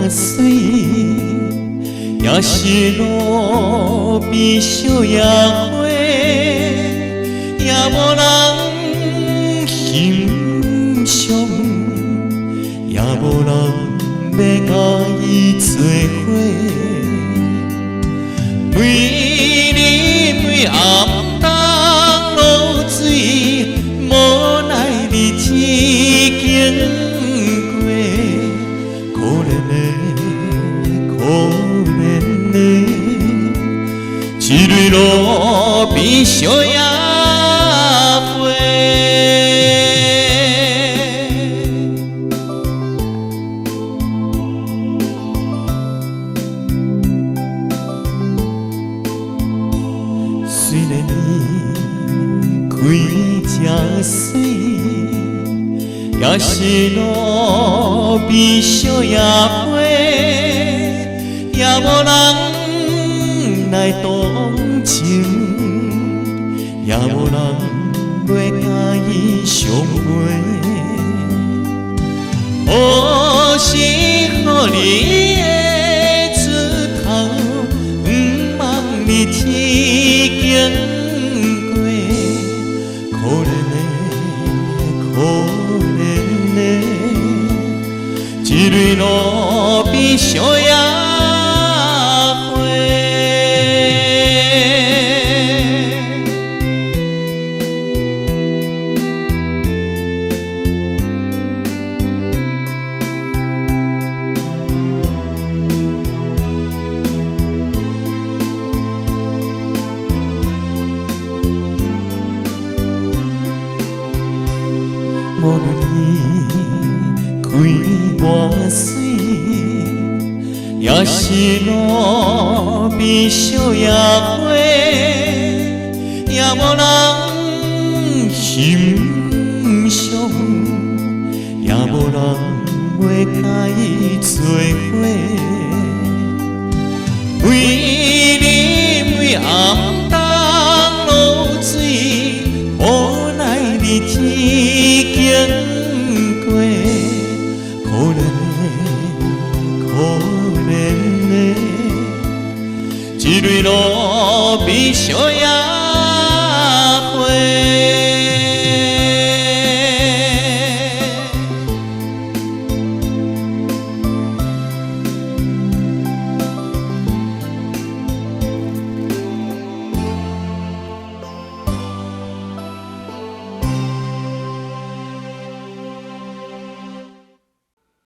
水，也是路邊小野花，也無人欣賞，也無人欲共伊做伙。每日每暗當露水，無奈日子經過，可憐的，可憐的，一蕊路邊小野花。雖然伊開誠媠，也是路邊小野花，也無人來同情，也無人欲共伊相陪。何時予你的出頭，毋茫日子經過，可憐的，可憐的，一蕊路邊小野花。無論伊開偌媠，也是路邊小野花，也無人欣賞，也無人欲共伊做伙。每日每暗當露水，無奈日子經過，可憐的，可憐的，一蕊路邊小野